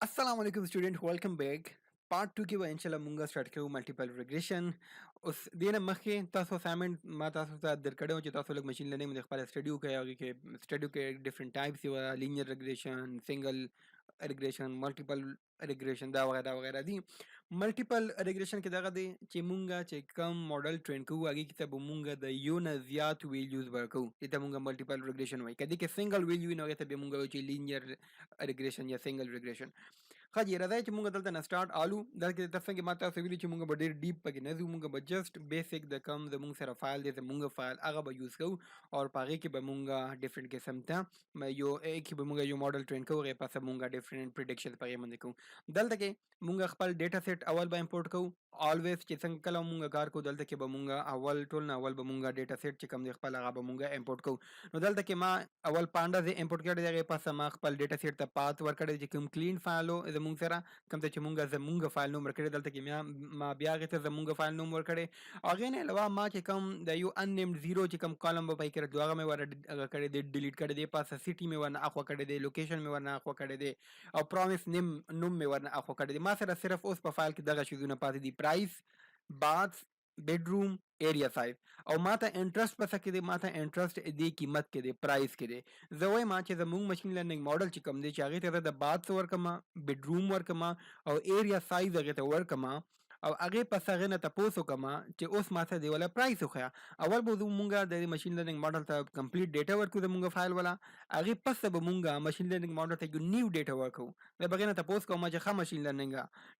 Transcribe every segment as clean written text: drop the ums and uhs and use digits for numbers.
السلام علیکم student, welcome back. Part 2 کې به ان شاء الله مونږه سٹارټ کوو ملټیپل ریګریشن. اوس دینه مخکې تاسو اساینمنټ ما تاسو ته درکړو چې تاسو لږ ماشين لرنینګ باندې خپل سټډي وکړئ. هغه کې سټډي کې ډیفرنٹ ټایپس یو linear regression, single regression, multiple regression دا وغیرہ وغیرہ دي. ملټیپل ریګریشن کې دغه دی چې مونږه چې کم ماډل ټرین کوو، هغه کې ته به مونږه د یو نه زیات ویلیوز ورکو. دې ته مونږه ملټیپل ریګریشن وایي. کدی کې سنگل ویلیو نو هغه ته به مونږه وایو چې لینیر ریګریشن یا سنگل ریګریشن. ښه جی، راځئ چې مونږ دلته نه سٹارټ آلو. دلته تر څنګه ما تاسو ویلي چې مونږ به ډیر ډیپ پکې نه ځو، مونږ به جسټ بیسیک د کم زمونږ سره فایل دی، زمونږ فایل هغه به یوز کوو او په هغې کې به مونږ ډیفرنٹ قسم ته یو کې به مونږ یو ماډل ټرین کوو، هغې پسه مونږ ډیفرنٹ پریډکشن په هغې باندې کوو. دلته کې مونږ خپل ډیټا سیټ اول به امپورټ کوو. الویز چې څنګه کله مونږ کار کوو، دلته کې به مونږ اول ټول نه اول به مونږ ډیټا سیټ چې کوم دی خپل هغه به مونږ امپورټ کوو. نو دلته کې ما اول پانډاز امپورټ کړی دی، هغې پسه ما خپل ډیټا سیټ ته پات ورکړی چې کوم کلین فایل زمونږ سره کوم ته چې مونږ زمونږ فایل نوم ورکړی. دلته کې ما بیا هغې ته زمونږ فایل نوم ورکړی. هغې نه علاوه ما چې کوم د یو ان نیمډ زیرو چې کوم کالم به پکې راتلو، هغه مې ور هغه کړی دی، ډیلیټ کړی دی. پسه سیټي مې ورنه اخوا کړی دی، لوکیشن مې ورنه اخوا کړی دی او پروینس نیم نوم مې ورنه اخوا کړی دی. ما سره صرف اوس په فایل کې دغه شیزونه پاتې دي: پرایس، باث، بیډروم، ایریا سایز. او ما ته انټرست په څه کې دی؟ ما ته انټرست دی قیمت کې دی، پرایس کې دی. زه وایم چې زموږ ماشين لرنینګ ماډل چې کوم دی، چې هغې ته زه د باث ورکم، بیډروم ورکم او ایریا سایز هغې ته ورکم او هغې پس هغې نه تپوس وکړم چې اوس ما ته دی ولا پرایس وښیه. اول به مونږ د ماشين لرنینګ ماډل ته کمپلیټ ډیټا ورکړو زموږ فایل ولا، هغې پس به مونږ ماشين لرنینګ ماډل ته یو نیو ډیټا ورکړو. زه به هغې نه تپوس کوم چې ښه ماشين لرنینګ،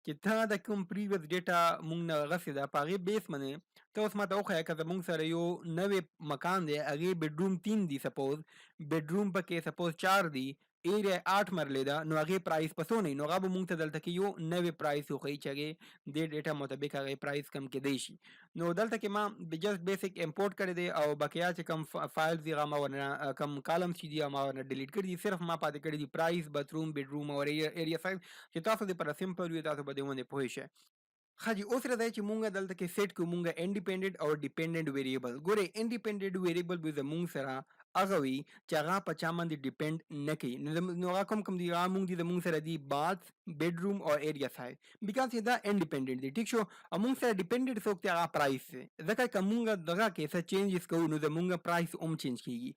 چې تا د کوم پریویس ډیټا مونږ نه غسې ده، په هغې بیس باندې ته اوس ماته وښیه که زموږ سره یو نوی مکان دی، هغې بیډروم 3 دي، سپوز بیډروم پکې سپوز 4 دي، ایریا 8 مرلې ده، نو هغې پرایس په څو نه؟ نو هغه به مونږ ته دلته کې یو نوی پرایس وښیي چې هغې دې ډیټا مطابق هغې پرایس کم کېدی شي. نو دلته کې ما جسټ بیسیک امپورټ کړی دی او بقیا چې کوم فایلز دي هغه ما ورنه، کوم کالمز چې دي هغه ما ورنه ډیلیټ کړي دي. صرف ما پاتې کړي دي پرایس، باتروم، بیډروم او ایریا سایز، چې تاسو دې پر سمپل وي، تاسو به دې باندې پوه شئ. ښه جی، اوس راځئ چې مونږ دلته کې سیټ کړو مونږ انډیپندنت او ډیپندنت ویریبل. ګورئ، انډیپندنت ویریبل به زمونږ سره هغه وي چې هغه په چا باندې ډیپند نه کوي. نو هغه کوم کوم دي؟ هغه مونږ دي، زمونږ سره دي باث، بیډروم او ایریا سایز، because دا انډیپندنت دي. ټیک شو؟ او مونږ سره ډیپندنت څوک دی؟ هغه پرایس دی، ځکه که مونږ دغه کې څه چینجز کوو نو زمونږ پرایس هم چینج کیږي.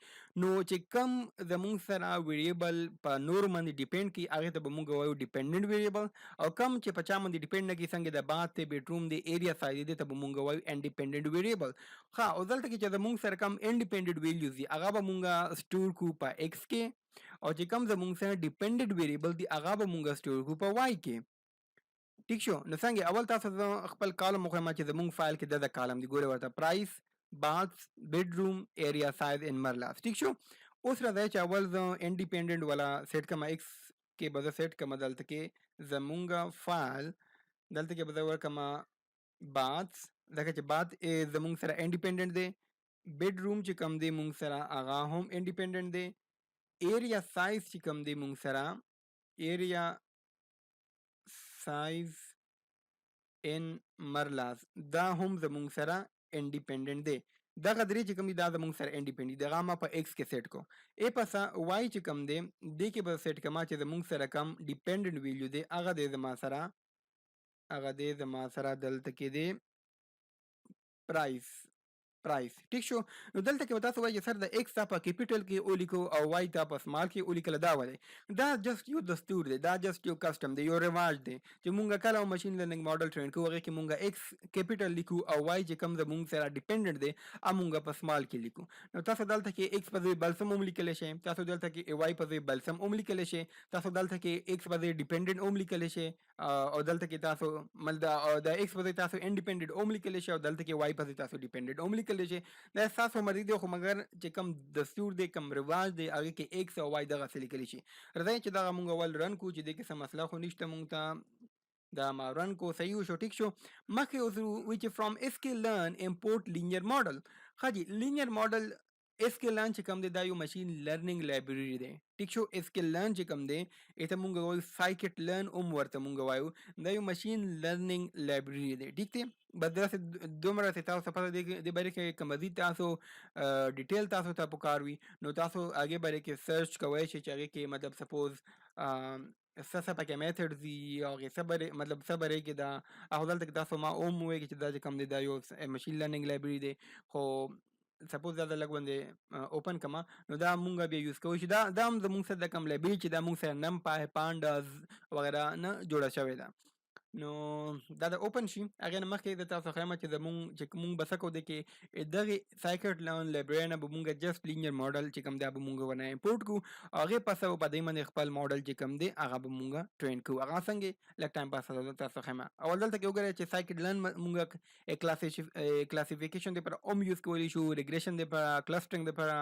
نو چې کم زمونږ سره ویریبل په نور باندې ډیپند کوي، هغه ته به مونږ وایو ډیپندنت ویریبل، او کم چې په چا باندې ډیپند نه کوي، څنګه د باث دی، بیډروم دی، ایریا سایز دی، ته به مونږ وایو انډیپندنت ویریبل. ښه، او دلته کې چې زمونږ سره کم انډیپندنت ویلیوز دي، هغه به مونږ سټور کو په ایکس کې، او چې کم زمونږ سره ډیپندنت ویریبل دي، هغه به مونږ سټور کو په وای کې. ټیک شو؟ نو څنګه اول تاسو خپل کالم وښیم چې زمونږ فایل کې د کالم دی. ګوره ورته: پرایس، باث، بیډروم، ایریا سایز ان مرلاس. ټیک شو؟ اوس راځئ چې اول زه انډیپندنت والا سیټ کم. ایکس کې به زه سیټ کم دلته کې زمونږ فایل، دلته کې به زه ورکم باث، ځکه چې باث زمونږ سره انډیپندنت دی. بیډروم چې کم دی مونږ سره، هغه هم انډیپندنت دی. ایریا سایز چې کم دی مونږ سره، ایریا سایز ان مرلاس، دا هم زمونږ سره انډیپندنت دی. دغه درې چې کوم دي، دا زمونږ سره انډیپندنت دي. دغه ما په ایکس کې سیټ کو. ای پسه وای چې کوم دی، دې کې به سیټ کما چې زمونږ سره کم ډیپندنت ویلیو دی، هغه دی زما سره دلته کې دی پرایس. ټیک شو؟ نو دلته کې به تاسو وایئ چې سر د ایکس تا په کیپیټل کې ولیکو او وای تا په سمال کې ولیکل، دا ولې؟ دا جست یو دستور دی، دا جست یو کسټم دی، یو رواج دی چې مونږ کله ماشين لرنینګ ماډل ټرین کوو، هغه کې مونږ ایکس کیپیټل لیکو او وای چې کوم زمونږ سره ډیپندنت دی، ا مونږ په سمال کې لیکو. نو تاسو دلته کې ایکس په ځای بل څه هم لیکلی شئ، تاسو دلته کې وای په ځای بل څه هم لیکلی شئ، تاسو دلته کې ایکس په ځای ډیپندنت هم لیکلی شئ او دلته کې تاسو مل د ایکس په ځای تاسو انډیپندنت هم لیکلی شئ او دلته کې وای په ځای تاسو ډیپندنت هم لیکلی شئ. دا ستاسو مرضي دی، خو مګر چې کوم دستور دی، کوم رواج دی، هغه کې ایکس او وای دغه څه لیکلی شي. راځئ چې دغه مونږ اول رن کو چې دې کې څه مسله خو نشته. مونږ ته دا ما رن کو، صحیح شو، ټیک شو. مخکې اوس وی چې from sklearn import linear model. ښه جی، linear model sklearn چې کوم دی، دا یو ماشين لرنینګ لایبرری دی. ټیک شو؟ sklearn چې کوم دی، ایته مونږ وایو سایکټ لرن هم ورته مونږ وایو. دا یو ماشين لرنینګ لایبرری دی. ټیک دی؟ بس داسې دومره څه تاسو پته دی. د باره کې کوم مزید تاسو ډیټیل تاسو ته پکار وي، نو تاسو هغه باره کې سرچ کوی شئ چې هغه کې مطلب سپوز څه څه پکې میتھډز دي او هغې څه برې، مطلب څه برې کې ده. هغه دلته کې تاسو ما هم وویل چې دا چې کوم دی دا یو ماشین لرنینګ لایبرري دی. خو سپوز دا زه لږ غوندې اوپن کړم، نو دا مونږ بیا یوز کوو چې دا هم زمونږ سره د کوم لایبرري چې دا مونږ سره نم پای پانډاز وغیره نه جوړه شوې ده. نو دا د اوپن شي هغې نه مخکې زه تاسو ښیم چې زمونږ چې مونږ به څه کوو، دې کې دغې سایکټ لرن لایبرري نه به مونږ جسټ لینیر ماډل چې کوم دی به مونږ ورنه امپورټ کړو، او هغې پسه به په دې باندې خپل ماډل چې کوم دی هغه به مونږ ټرین کړو. هغه څنګه لږ ټایم پسه زه تاسو ښیم. اول دلته کې وګورئ چې سایکټ لرن مونږ کلاسیفیکیشن دپاره هم یوز کولی شو، ریګریشن دپاره، کلسټرینګ دپاره،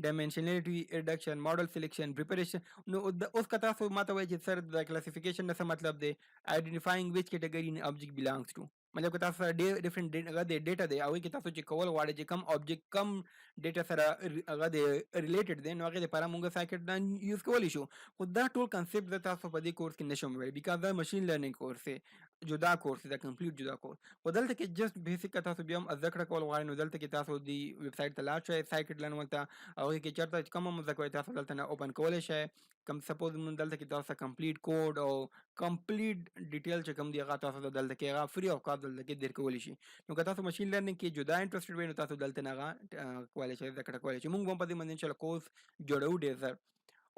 ډایمنشنلیټي ریډکشن، ماډل سلیکشن، پریپریشن. نو اوس که تاسو ماته وایئ چې سر د کلاسیفیکیشن نه څه مطلب دی، identifying which category an object belongs to، مطلب که تاسو سره ډېر ډیفرنٹ هغه دی ډیټا دی، هغې کې تاسو چې کول غواړئ چې کوم آبجیکټ کوم ډیټا سره هغه دی ریلیټډ دی، نو هغې دپاره مونږ سایکټ لرن یوز کولی شو. خو دا ټول کنسپټ زه تاسو په دې کورس کې نشم ویلی، بیکاز دا ماشین لرنینګ کورس دی، جدا کورس دی، دا کمپلیټ جدا کورس. خو دلته کې جسټ بیسیک که تاسو بیا هم زده کړه کول غواړئ، نو دلته کې تاسو دې ویب سایټ ته لاړ شئ، سایکټ لرن ورته هغې کې چېرته چې کوم هم زده کوئ تاسو دلته نه اوپن کولی شئ. کوم سپوز مونږ دلته کې تاسو کمپلیټ کوډ او کمپلیټ ډیټیل چې کوم دی هغه تاسو ته دلته کې هغه فری اف کاست دلته کې درکولی شي. نو که تاسو ماشین لرنینګ کې جدا انټرسټډ وئ، نو تاسو دلته نه هغه کولی شئ، زده کړه کولی شئ. مونږ به هم په دې باندې انشاءالله کورس جوړوو ډېر زر.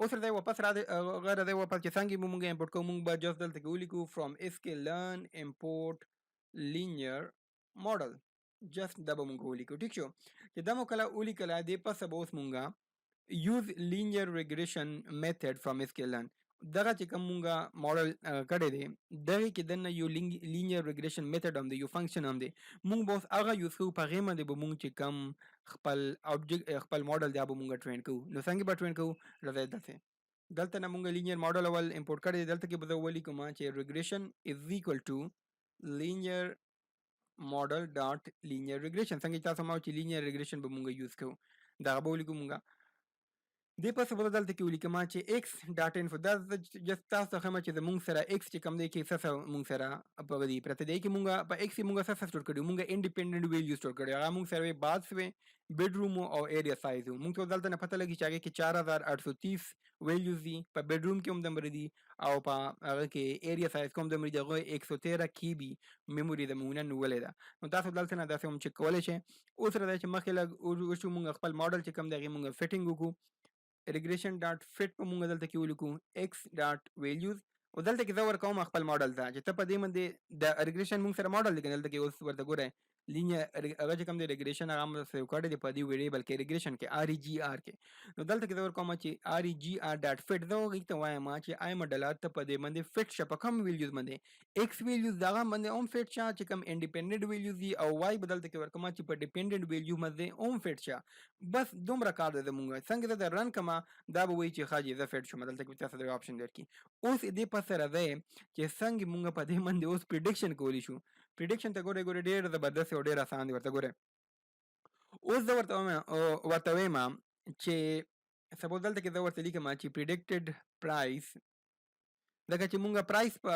اوس راځئ واپس راځئ، هغه راځئ واپس چې څنګه به مونږ امپورټ کوو. مونږ به جسټ دلته کې ولیکو فرام اس کې لرن امپورټ لینیر ماډل، جسټ دا به مونږ ولیکو. ټیک شو؟ چې دا مو کله ولیکله، دې پسه به اوس مونږ use linear regression method from sklearn، دغه چې کوم مونږه ماډل کړی دی دغې کې دننه یو linear regression method هم دی، یو فنکشن هم دی. مونږ به اوس هغه یوز کوو، په هغې باندې به مونږ چې کوم خپل آبجیکټ خپل ماډل دی به مونږ ټرین کوو. نو څنګه به ټرین کوو؟ راځئ داسې دلته نه مونږ لینیر ماډل اول امپورټ کړی دی. دلته کې به زه ولیکم چې regression is equal to linear model dot linear regression. څنګه چې تاسو ما چې لینیر ریګریشن به مونږ یوز کوو، دغه به ولیکو. مونږ دې پسې به دلته کې ولیکم چې x ډاټ انفو. دا جست تاسو ته ښیم چې زمونږ سره x چې کوم دی کې څه څه مونږ سره په دې پرته دی کې مونږ په x کې مونږ څه څه سټور کړي، مونږ انډیپندنټ ویلیو سټور کړي. هغه مونږ سره وی باث وی، بیډروم او ایریا سایز. مونږ ته دلته نه پته لګي چې هغې کې 4830 ویلیوز دي، په بیډروم کې هم دومره دي او په هغه کې ایریا سایز کوم دومره دي. هغه 113 کی بي میموري زمونږ نه نیولې ده. نو تاسو دلته نه داسې هم چک کولی شئ. اوس راځئ چې مخکې لږ وشو، مونږ خپل ماډل چې کوم دی هغې مونږ فټینګ وکړو. ریګریشن ډاټ فټ په مونږ دلته کې ولیکو x ډاټ ویلیوز، او دلته کې زه ورکوم خپل ماډل ته چې ته په دې باندې د ریګریشن مونږ سره ماډل دی که دلته کې اوس ورته ګورئ لینیر هغه چې کوم دی ریګریشن هغه موږ سیو کړی دی په دې ویریبل کې ریګریشن کې آر ای جی آر کې. نو دلته کې زه ورکوم چې آر ای جی آر ډاټ فټ، زه هغې ته وایم چې آی ماډل ته په دې باندې فټ شه، په کوم ویلیوز باندې ایکس ویلیوز دغه باندې هم فټ شه چې کوم انډیپندنټ ویلیوز دي، او وای به دلته کې ورکوم چې په ډیپندنټ ویلیو باندې هم فټ شه. بس دومره کار دی زمونږ. څنګه زه رن کړم دا به وایي چې ښه جي زه فټ شوم. دلته کې تاسو د آپشن درکړي. اوس دې پسې راځئ چې څنګه مونږ په دې باندې اوس پریډکشن کولی شو. پریډکشن ته ګورئ، ګورئ ډېر زبردست او ډېر اسان دی. ورته ګورئ اوس زه ورته وایم چې سپوز دلته کې زه ورته لیکم چې پریډکټډ پرایس، ځکه چې مونږ پرایس په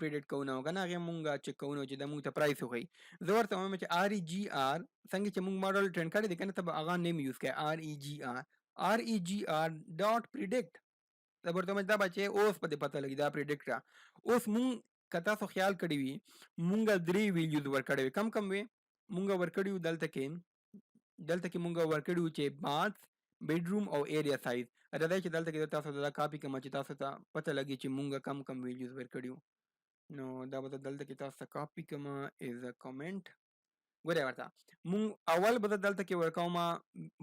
پریډکټ کوو نو که نه هغې مونږ چک کوو نو چې دا مونږ ته پرایس وښیي. زه ورته وایم چې آر ای جی آر، څنګه چې مونږ ماډل ټرین کړی دی که نه، ته به هغه نیم یوز کوې آر ای جی آر، آر ای جی آر ډاټ پریډکټ. زه ورته وایم چې دا بچی اوس په دې پته لګي دا پریډکټ را. اوس مونږ که تاسو خیال کړی وي مونږ درې ویلیوز ورکړی وي، کم کم وي مونږ ورکړي وو دلته کې، دلته کې مونږ ورکړي وو چې باث، بیډروم او ایریا سایز. راځئ چې دلته کې تاسو ته دا کاپي کړم چې تاسو ته پته لګي چې مونږ کم کم ویلیوز ورکړي وو. نو دا به دلته کې تاسو ته کاپي کړم ایز ا کمنټ. ګورئ ورته مونږ اول به زه دلته کې ورکوم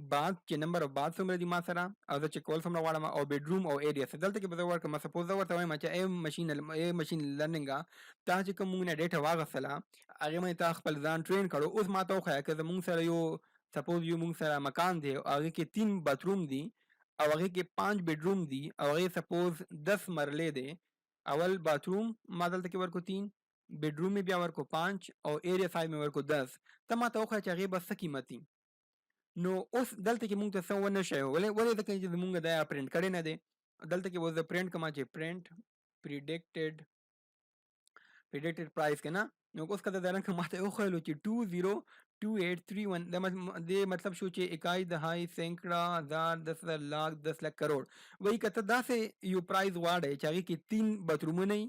باث چې نمبر اف باث څومره دي ما سره او زه چې کول څومره غواړم، او بیډروم او ایریا څه دلته کې به زه ورکړم. سپوز زه ورته وایم چې ای ماشین لرنینګ، تا چې کوم مونږ نه ډیټا واغستله هغې باندې تا خپل ځان ټرین کړو، اوس ما ته وښیه که زمونږ سره یو سپوز یو مونږ سره مکان دی او هغې کې 3 باتروم دي او هغې کې 5 بیډروم دي او هغې سپوز 10 مرلې دی، اول باتروم ما دلته کې ورکو 3، بیډروم مې بیا ورکو 5 او ایریا سایز مې ورکو 10، ته ما ته وښیه چې هغې به څه قیمت وي. نو اوس دلته کې مونږ ته څه ونه شی، ولې؟ ځکه چې زمونږ دا پرنټ کړی نه دی. دلته کې به زه پرنټ کړم چې پرنټ پریډکټډ پرایس که نه. نو اوس که دا رنګ ما ته وښیلو چې 2 0 2831 د مطلب شو چې اکای، دهائی، سینکړه، هزار، 10,000، لاک، 10 لاک، کروڑ. وایي که ته داسې یو price غواړې چې هغې کې تین باترومونه وي،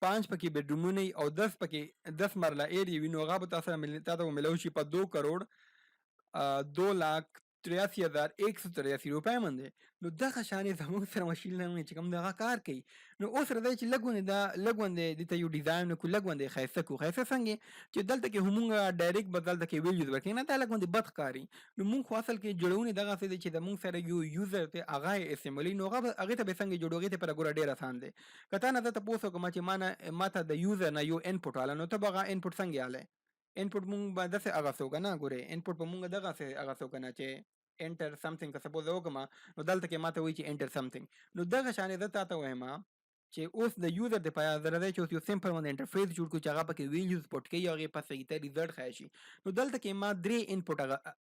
پانچ پکې بیډرومونه وي او 10 پکې 10 مرله area وي، نو هغه به تا سره تا ته به میلاو شي په 2,02,83,183 روپۍ باندې. نو دغه شانې زموږ سره machine learning چې کوم دغه کار کوي. نو اوس راځئ چې لږ غوندې دا لږ غوندې دې ته یو design وکړو، لږ غوندې ښایسته کړو. ښایسته څنګه؟ چې دلته کې هم مونږ direct به دلته کې values ورکړي نه، دا لږ غوندې بد ښکاري. نو مونږ خو اصل کې جوړونې دغسې دی چې زموږ سره یو user دی، هغه یې استعمالوي. نو هغه به هغې ته به څنګه جوړو؟ هغې ته پر ګوره ډېر اسان دی. که تا نه زه تپوس وکړم چې ما نه ما ته د user نه یو input واله، نو ته به هغه input څنګه اله؟ Input مونږ به داسې اغستو که نه؟ ګورې، input به مونږ دغسې اغستو که نه چې enter something؟ که suppose وکړم، نو دلته کې ماته وایي چې enter something. نو دغه شانې زه تا ته وایم چې اوس د user د پاره زه راځي چې اوس یو simple باندې interface جوړ کړو چې هغه پکې values put کوي او هغې پس ته result ښایي شي. نو دلته کې ما درې input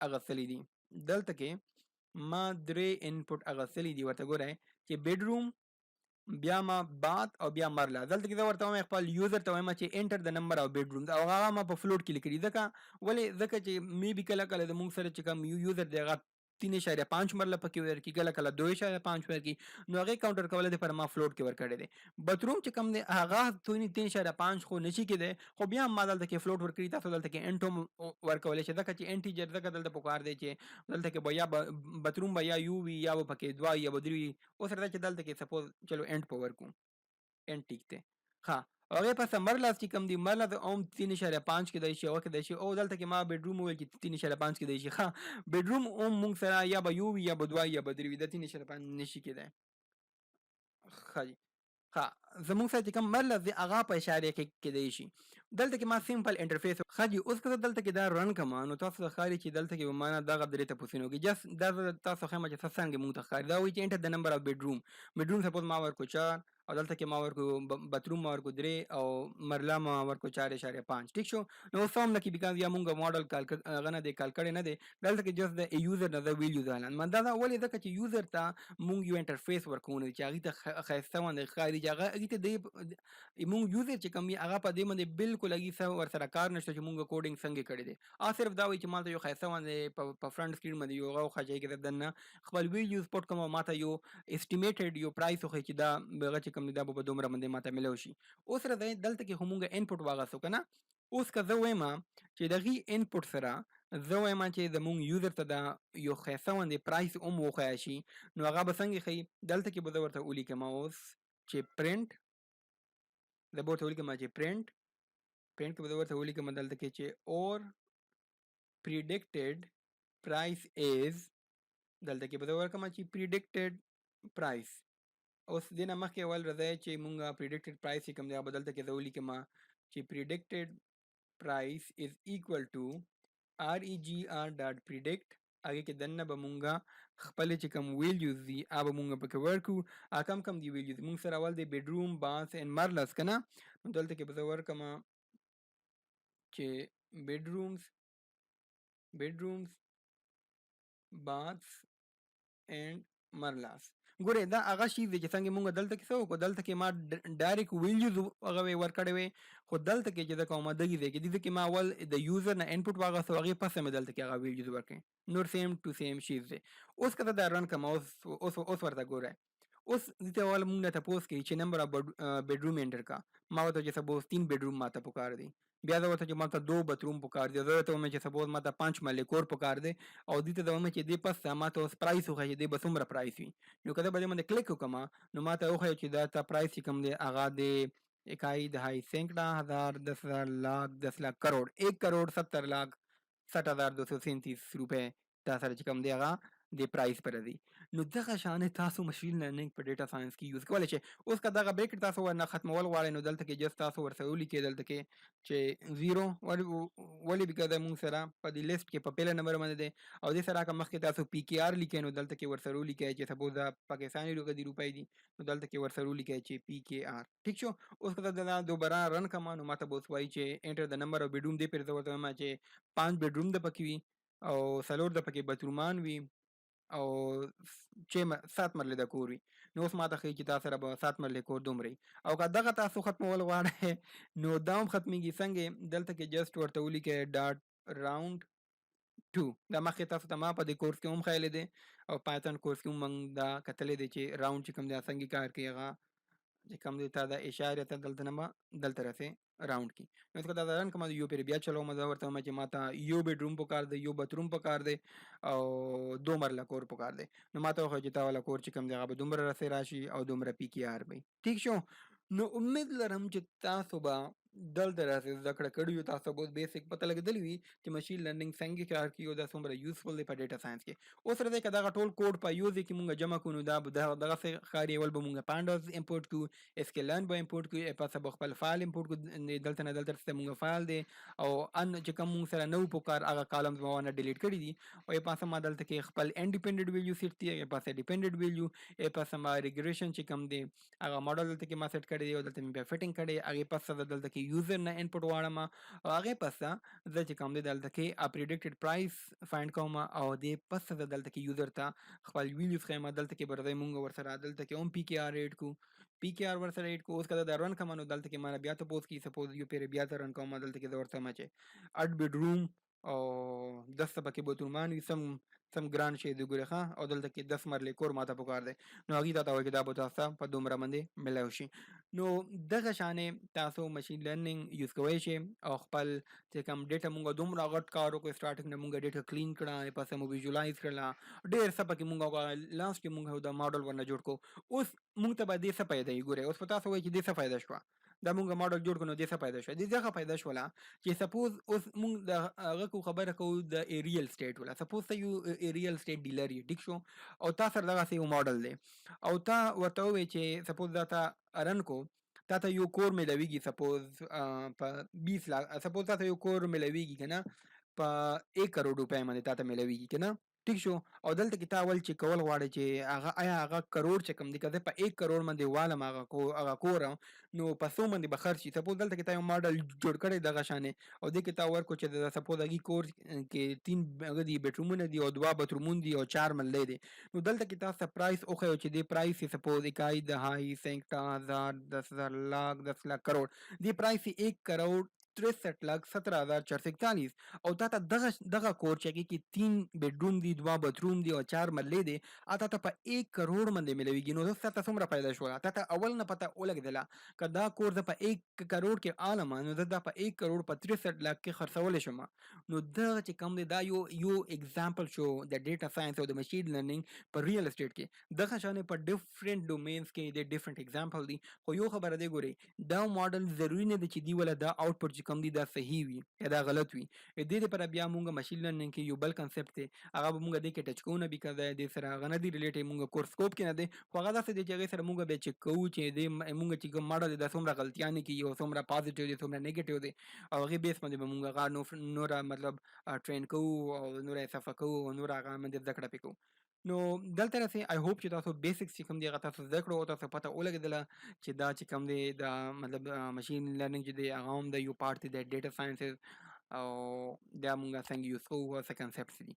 اغستلي دي. دلته کې ما درې input اغستلي دي. ورته ګورئ چې bedroom، بیا ما bath او بیا مرله. دلته کې زه ورته وایم، خپل user ته وایم چې enter the number of bedroom، او هغه ما په float کې لیکلي. ځکه ولې؟ ځکه چې maybe کله کله زموږ سره چې کوم یو user دی، هغه 3.5 مرله پکې ورکي، کله کله 2.5 ورکي. نو هغه کاونټر کوله د پر ما float کې ورکړی دی. Bathroom چې کوم دی، هغه 3.5 خو نشي کېدی، خو بیا هم ما دلته کې float ورکړي. تاسو دلته کې int هم ورکولی شئ، ځکه چې integer ځکه دلته پکار دی چې دلته کې به یا bathroom به یا یو وي، یا به پکې دوه، یا به درې وي. اوس راځه چې دلته کې suppose چلو int په ورکو، int ټیک دی. ښه، هغې پس مرلاس چې کوم دی، مرلاس هم 3.5 کېدای شي او کېدای شي. او دلته کې ما bedroom وویل چې 3.5 کېدای شي. ښه، bedroom هم مونږ سره یا به یو وي، یا به دوه، یا به درې وي، د 3.5 نشي کېدای. ښه جي، ښه، زمونږ سره چې کوم مرلاس دی، هغه په اشاریه کې کېدای شي. دلته کې ما simple interface. ښه جي، اوس که زه دلته کې دا run کړم، نو تاسو ته ښکاري چې دلته کې به ما نه دغه درې تپوسونه وکړي. Just دا زه تاسو ښیم چې څه څنګه مونږ ته ښکاري. دا وایي چې enter the number of bedroom. Bedroom suppose ما ورکړو چار، او دلته کې ما ورکو bathroom ما ورکو درې، او مرلا ما ورکو 4.5. ټیک شو؟ نو اوس هم نه کې because یا مونږ ماډل کال هغه نه دی کال کړی نه دی. دلته کې just د user نه د values اعلان ما دا ولې؟ ځکه چې user ته مونږ یو interface ورکوونه چې هغې ته ښایسته باندې ښکاري، چې هغه هغې ته دی مونږ user چې کوم وي، هغه په دې باندې بالکل هغې څه ورسره کار نشته چې مونږ coding څنګه کړی دی. هغه صرف دا وایي چې ماته یو ښایسته باندې په front screen باندې یو هغه وښیه چې هغې کې زه دننه خپل values put کوم او ماته یو estimated یو price وښیي چې دا هغه چې کوم دی، دا به په دومره باندې ماته میلاو شي. اوس راځئ، دلته کې خو مونږ input واغستو که نه؟ اوس که زه وایم چې دغې input سره زه وایم چې زمونږ user ته دا یو ښایسته باندې price هم وښیه شي، نو هغه به څنګه ښیي؟ دلته کې به زه ورته ولیکم اوس چې پرینټ. زه به ورته ولیکم چې print. Print کې به زه ورته ولیکم دلته کې چې our predicted price is، دلته کې به زه ورکړم چې predicted price. اوس دې نه مخکې اول راځئ چې مونږ predicted price چې کوم دی، هغه به دلته کې زه ولیکم چې predicted price is equal to regr dot predict. هغې کې دننه به مونږه خپلې چې کوم values دي، هغه به مونږ پکې ورکړو. هغه کم کم دي values؟ مونږ سره اول دی bedroom، bath and marlas که نه؟ نو دلته کې به زه ورکړم چې bedrooms، baths and marlas. ګورې، دا هغه شی دی چې څنګه مونږ دلته کې څه وکړو. دلته کې ما direct values هغه ورکړې وې، خو دلته کې چې د کومه دغې ځای کې دي کې ما اول د user نه input واغستو، هغې پسه مې دلته کې هغه values ورکړې. نور same to same شیز دی. اوس که زه دا run کړم، اوس ورته ګوره، اوس دې ته اول مونږ نه تپوس کوي چې number of bedroom enter کا. ما ورته چې suppose تین bedroom ماته پکار دي. بیا زه ورته چې ماته دو bathroom پکار دي. زه ورته وایم چې suppose ماته پنځ مرلې کور پکار دی. او دې ته وایم چې دې پس ماته اوس price وښیه چې دې به څومره price وي. نو که زه به دې باندې کلیک وکړم، نو ماته وښیه چې دا تا price چې کوم دی، هغه دی اکائی، دہائی، سینکڑا، ہزار، 10,000، لاکھ، 10 لاکھ، کروڑ، 1,70,60,237 روپے تا سره چې کوم دی، هغه د price پر دی. نو دغه شان تاسو machine learning په data science کې use کولی شئ. اوس که دغه bracket تاسو ورنه ختمول غواړئ، نو دلته کې just تاسو ورسره ولیکئ دلته کې چې zero. ولې؟ Because مونږ سره په دې لیست کې په پهله نمبر باندې دی. او دې سره که مخکې تاسو PKR لیکئ، نو دلته کې ورسره ولیکئ چې suppose دا پاکستاني روپۍ دي، روپۍ دي، نو دلته کې ورسره ولیکئ چې PKR. ټیک شو؟ اوس که دا دوباره run کړم، نو ماته به اوس وایي چې enter the number of bedroom. دې پرې زه ورته وایم چې پنځ bedroom د پکې وي او څلور د پکې bathroom ان وي او چې سات مرلې د کور وي. نو اوس ماته ښیي چې تا سره به سات مرلې کور دومره وي. او که دغه تاسو ختمول غواړئ، نو دا هم ختمیږي. څنګه؟ دلته کې just ورته ولیکئ dot round. 2. دا مخکې تاسو ته ما په دې کورس کې هم ښیلی دی او پایتون کورس کې هم موږ دا کتلی دی چې راوند چې کوم دی څنګه کار کوي. هغه چې کوم دی تا دا اشاره ته دلته نه دلته رسې راوند کی. نو که دا رن کوم، یو پیر بیا چلوم، زه ورته وایم چې ما ته یو بیډروم پکار دی، یو باتروم پکار دی او دو مرله کور پکار دی. نو ما ته وښیه چې تا والا کور چې کوم دی هغه به دومره رسې راشي او دومره پی کی آر به. ټیک شو. نو امید لرم چې تاسو به دلته راسې زده کړه کړې وي، تاسو به اوس بیسیک پته لګېدلې وي چې ماشین لرنینګ څنګه کار کوي او دا څومره یوزفول دی په ډیټا ساينس کې. اوس راځئ که دغه ټول کوډ په یو ځای کې مونږ جمع کړو، نو دا به دغسې ښکاري. اول به مونږ پانډاز امپورټ کړو، اس کې لرن به امپورټ کړو، پس به خپل فایل امپورټ کړو. دلته نه دلته څه مونږ فایل دی او ان چې کوم مونږ سره نو پکار هغه کالمز مو نه ډیلیټ کړي دي. او یې پاسه ما دلته کې خپل انډیپندنت ویلیو سیټ دی، یې پاسه ډیپندنت ویلیو، یې پاسه ما ریګریشن چې کوم دی هغه ماډل دلته کې ما سیټ کړی دی او دلته مې بیا فټینګ کړی. هغې پس زه دلته کې یوزر نه انپوټ غواړم او هغې پس زه چې کوم دی دلته کې پریډکټډ پرایس فایند کوم او دې پس زه دلته کې یوزر ته خپل ویلیوز ښیم. دلته کې به راځئ مونږ ورسره دلته کې هم پی کې آر ایډ کو، پی کې آر ورسره ایډ کو. اوس که دا رن کوم نو دلته کې ما نه بیا تپوس کوي. سپوز یو پیر بیا ته رن کوم، دلته کې زه ورته وایم چې 8 بیډروم او 10 پکې باترومان وي، سم سم ګران شی دی ګورې ښه، او دلته کې 10 مرلې کور ماته پکار دی. نو هغوی تاته وایي چې دا به تاسو ته په دومره باندې میلاو شي. نو دغه شانې تاسو ماشین لرنینګ یوز کوی شئ او خپل چې کوم ډیټا، مونږ دومره غټ کار وکړو، سټارټینګ نه مونږ ډیټا کلین کړه، پس مو ویژولایز کړله، ډېر څه پکې مونږ لاست کې مونږ دا ماډل ورنه جوړ کړو. اوس مونږ ته به دې څه فایده وي؟ ګورئ، اوس په تاسو وایي چې دې څه فایده شوه، دا مونږ ماډل جوړ کړو نو دې څه فایده شوه؟ دې ځکه فایده شوله چې سپوز اوس مونږ د هغه کو خبره کوو د ریل اسټیټ ولا. سپوز ته یو ریل اسټیټ ډیلر یې، ټیک شو، او تا سره دغسې یو ماډل دی او تا ورته ووایي چې سپوز دا تا رن کو، تا ته یو کور میلاویږي سپوز په 20 لاک، سپوز تا ته یو کور میلاویږي که نه په 1 کروڑ روپۍ باندې تا ته میلاویږي که نه، ټیک شو. او دلته کې تا اول چې کول غواړې چې هغه آیا هغه کروڑ چې کوم دی که زه په 1 کروڑ باندې والم هغه کو هغه کور نو په څو باندې به خرڅ شي. سپوز دلته کې تا یو ماډل جوړ کړی دغه شانې او دې کې تا ورکړو چې د سپوز هغې کور کې 3 هغه دي بیډرومونه دي او 2 باترومونه دي او 4 مرلې دي. نو دلته کې تاسو ته پرایس وښیو چې دې پرایس یې سپوز اکای دهائی سینکړه هزار 10,000 لاک 10 لاک کروڑ، دې پرایس یې 1 کروڑ 63 لاک 17,441 او تا ته دغه دغه کور چې هغې کې 3 بیډروم دي، 2 باتروم دي او 4 مرلې دي، تا ته په 1 کروڑ باندې میلاویږي. نو تا ته څومره فایده شوله؟ تا ته اول نه پته ولګېدله که دا کور زه په 1 کروڑ کې عالم نو زه دا په 1 کروڑ په 63 لاک کې خرڅولی شم. نو دغه چې کوم دی دا یو یو اگزامپل شو د ډیټا ساينس او د ماشین لرنینګ په ریل اسټیټ کې. دغه شان په ډیفرنٹ ډومینز کې د ډیفرنٹ اگزامپل دي. خو یو خبره دی ګورئ، دا ماډل ضروري نه دی چې دی ولا دا آوټپوټ چې کوم دی دا صحیح وي یا دا غلط وي. دې لپاره بیا مونږ ماشین لرنینګ کې یو بل کنسپټ دی، هغه به مونږ دې کې ټچ کوو نه، بیکاز دې سره هغه نه دی ریلیټډ، مونږ کورس سکوپ کې نه دی. خو هغه داسې دی چې هغې سره مونږ بیا چک کوو چې دې مونږ چې کوم ماډل دی دا څومره غلطیانې کوي او څومره پازیټیو دی څومره نیګیټیو دی، او هغې بیس باندې به مونږ هغه نوره مطلب ټرین کوو او نوره یې صفا کوو او نوره هغه باندې زده کړه پرې کوو. نو دلته رسې آی هوپ چې تاسو بیسکس چې کوم دی هغه تاسو زده کړو او تاسو پته ولګېدله چې دا چې کوم دی دا مطلب ماشین لرنینګ چې دی هغه هم د یو پارټ دی د ډیټا ساينسز او دا مونږ څنګه یوز کوو او څه کنسپټس دي.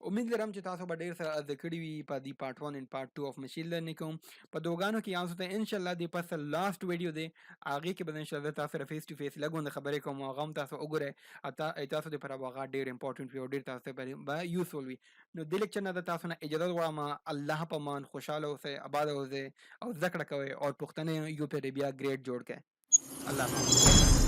امید لرم چې تاسو به ډېر څه زده کړي وي په دې پارټ 1 اینډ پارټ 2 اف ماشین لرنینګ. کوم په دوګانو کې تاسو ته ان شاء الله د پس لاست ویډیو دی، هغې کې به ان شاء الله تاسو سره فیس ټو فیس لږ غوندې خبرې کوم، هغه هم تاسو وګورئ، تاسو دپاره به هغه ډېر امپورټنټ وي او ډېر تاسو ته به یوزفول وي. نو دې لیکچر نه د تاسو نه اجازه غواړم. الله په مان، خوشاله اوسئ، آباد اوسئ او زده کړه کوئ او پوښتنې یو پرې بیا ګریډ جوړ کړئ. الله حافظ.